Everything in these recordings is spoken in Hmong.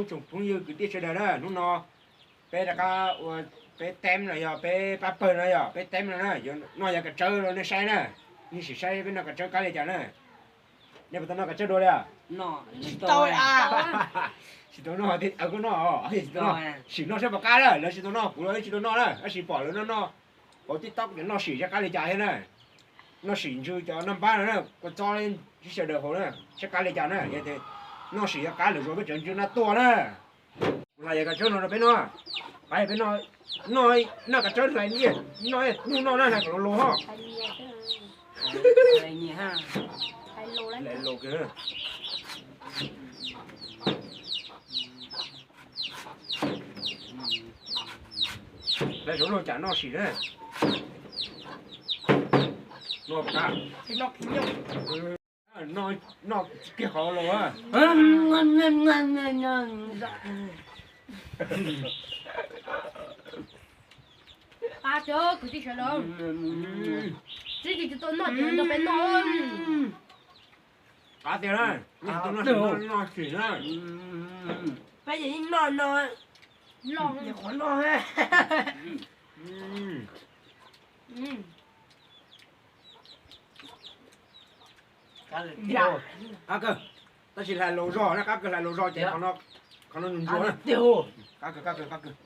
Tsoom phooj ywg kwv tij sawv daws na, hnub no peb rov qab ua peb teeb los yog peb pab pawg no yog peb teeb no na, yuav noj yav kav tsawb rau nej saib na. Nej sim saib peb noj kav tsawb qab li cas na. Nej puas tau noj kav tsawb dua li? Tsis tau noj, tsis tau noj, sim noj saib puas qab na, lawv tsis tau noj kuv los tsis tau noj na, tab sis pom lawv noj noj hauv TikTok ces noj sim saib qab li cas thiab na. Noj sim ntsw cov noj npab no na, kua txob sib sawv daws haus na, saib qab li cas na, yog tias noj sim yog qab lawm zoo peb tseem ntsw noj tuaj na. Hlais yav kav tsawb no rau peb noj, peb noj, noj kav tsawb hlais nyiaj, noj hnub noj na hlais kom los los ho. Hlais los kawg. Hlais saum no cas noj sim na. Noj, noj kiag qhov los. Qab tiag kwv tij sawv daws. Tsis tsis tau noj ces nrog peb noj. Qab tiag na, noj sim na. Peb yeej noj no, noj qhov noj. Qab kawg, tab sis hlais laus zog na, qab kawg hlais laus zog ces qhov no ntsuas na. Qab kawg, qab kawg, qab kawg.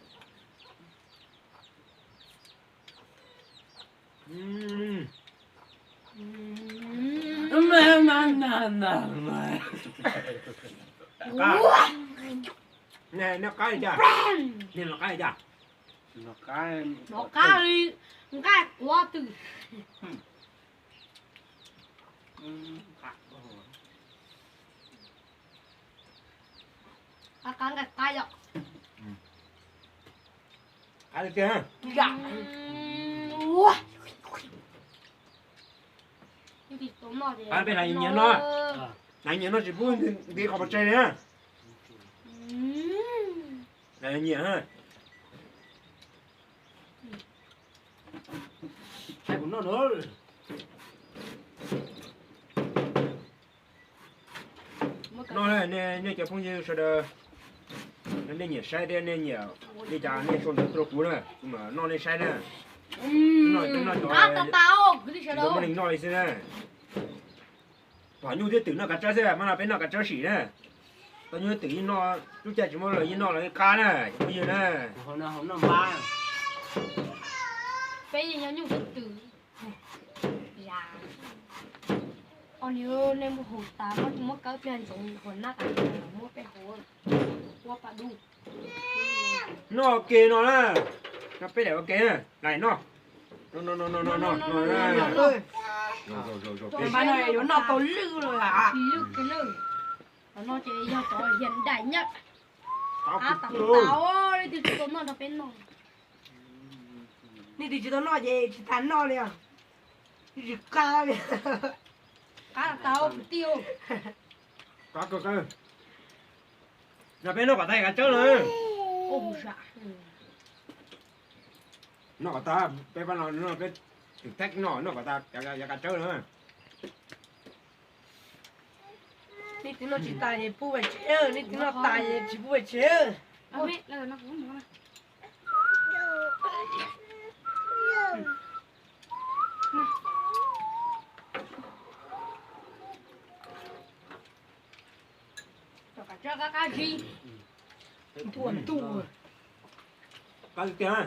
Noj qab li cas? Noj qab li cas? Noj qab li nqaij quav twm. Qab qab nqaij qab yom. Qab li tiag. Qab peb hlais nyias no, hlais nyias no tsis pub nti qhov pov tseg li. Hlais nyias. Noj, nej cov phooj ywg sawv daws, nej nyiam saib thiab nej nyiam li cas nej sau ntawv tuaj rau kuv na, kuv mam noj nej saib na. Noj, noj cov tsis tau muaj neeg noj li xwb na. Pom nyuj thiab twm noj kav tsawb xwb, mas no peb noj kav tsawb sim na. Tau nyuj thiab twm yeej noj, lub caij tsis muaj lawv yeej noj los yeej qab na, cov phooj ywg na. Peb yeej noj nyuj thiab twm. Yam, o, nej muab hu tas, muab kawb pliag ntsoov hua nab tas, muab peb hu ua paj dub. Noj ke no na, noj peb daim ua ke na, lais noj. No no no no no no. Npaj no yuav noj tau lwj los lawm. Lwj kiag lawm. Tam no ces yog cov hiam daim nyab. Qab tas tas, leej twg tsis tau noj nrog peb noj. Leej twg tsis tau noj ces tsis tas noj li os. Tsis qab li. Qab tas tas kwv tij. Qab kawg. No peb noj kom tas kav tsawb no. Noj kom tas, peb pab no peb thib no noj kom tas yav kav tsawb no. Nej twb noj tsis tas ces pub pem tsev, nej twb noj tas ces tsis pub pem tsev. Tom qab tso qab qab zib. Ntuj ntuj. Qab tiag.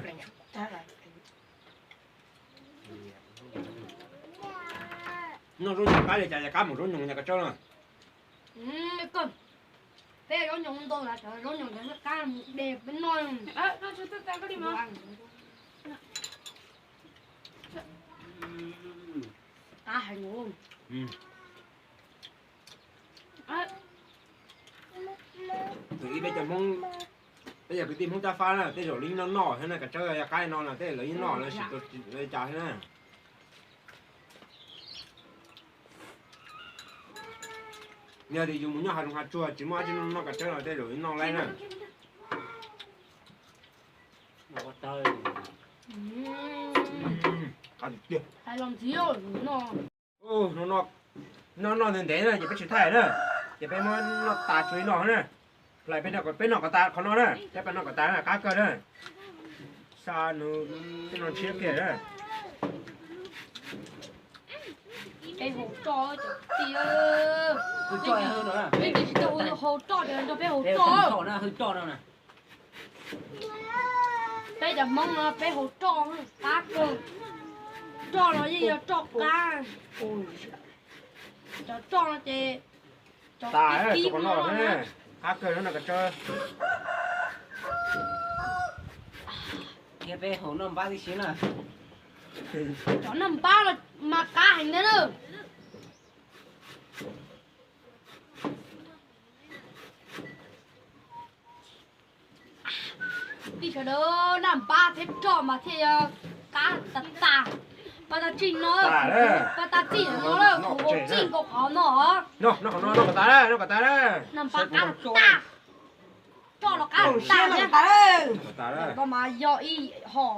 Noj zaub nyoos qab li cas, qab mus zaub nyoos yav kav tsawb no. Peb zaub nyoos ntau, zaub nyoos qab de peb noj. Qab heev. Tus ib peb cov Hmoob, peb cov kwv tij Hmoob Cab Fab na, tej zaum lawv yeej noj noj thiab na, kav tsawb yav qab no na, tej lawv yeej noj, lawv tsis tau li cas thiab na. Yog tias yus mus nyob hav zoov hav tsuag tsis muaj dab tsi noj kav tsawb los tej zaum yeej noj laib na. Hais los ntxiv, noj noj ntev ntev na ces peb tsis thaij na, ces peb muab noj tas tsuas li no na. Peb noj kom tas qhov no na, peb noj kom tas na, qab kawg na. Xa nws tej no ntshiab kiag na. Peb haus roj cov tij, peb tsis tau haus roj ces nrog peb haus roj. Peb cov Hmoob no peb haus roj qab kawg. Roj no yeej yog roj qab. Cov roj no ces tas qhov no, qab kawg no na. Peb haus noj npab tib si na. Cov noj npab no mas qab heev ntag na. Tij sawv daws, noj npab thiab roj mas thiaj qab tas tas. Pas tas txij no, pas tas txij no lawm, kuv haus txij nkaus qhov no. Noj qhov no, noj kom tas, noj kom tas. Noj npab qab tas. Roj los qab tas. Koj mas yog ib hom.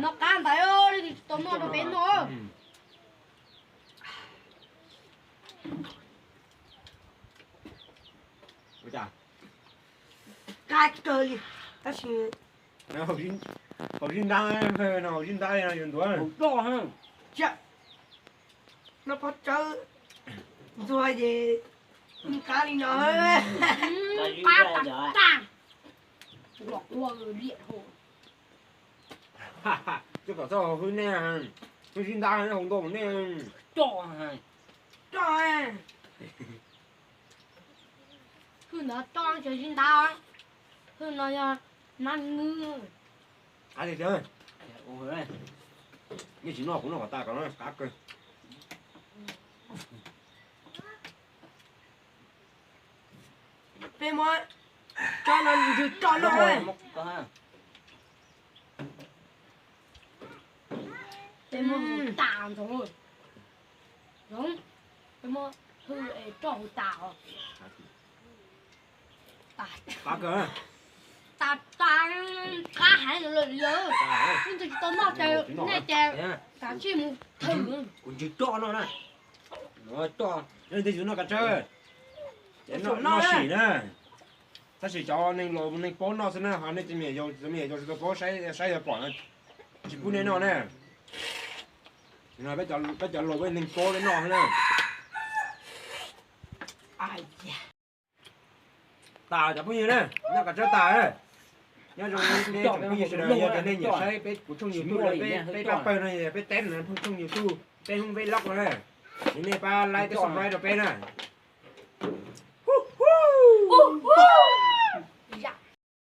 Noj qab ntawd, tsis tau noj rau peb noj. Qab kawg li, tab sis haus zib ntab, haus zib ntab no yuav ntuav. Noj pob tsawb ntxuag ces qab li no. Qab tas tas. Coj kom txhob haus hwj nej, hwj zib ntab haus ntau nej. Roj, roj, hwj ntawd roj, cov zib ntab, hwj no yog nab nwb. Nej tsis noj kuv noj kom tas kom no qab kawg. Peb muab tsob no ntswg roj noj. Peb muab tas ntsoov, peb muab hwj roj hauv tas os. Tas tas, qab heev lawm, yog leej twg tsis tau noj ces nej ces kav tsij mus thwm. Kuv ntswg roj no na. Leej twg tsis noj kav tsawb, noj sim na. Tab sis cov neeg laus neeg paub noj xwb na, ho nej cov me nyuam yaus tsis tau paub saib yog pom no, tsis pub nej noj na. Peb cov laus peb neeg paub peb noj xwb na. Tas cov phooj ywg na, noj kav tsawb tas na. Nyob zoo nej cov phooj ywg sawv daws, yog tias nej nyiam saib peb kuv tshooj YouTube, peb pab pawg no, peb teb no tshooj YouTube, peb Hmoob Vlog no na. Ces nej pab like thiab subscribe rau peb na.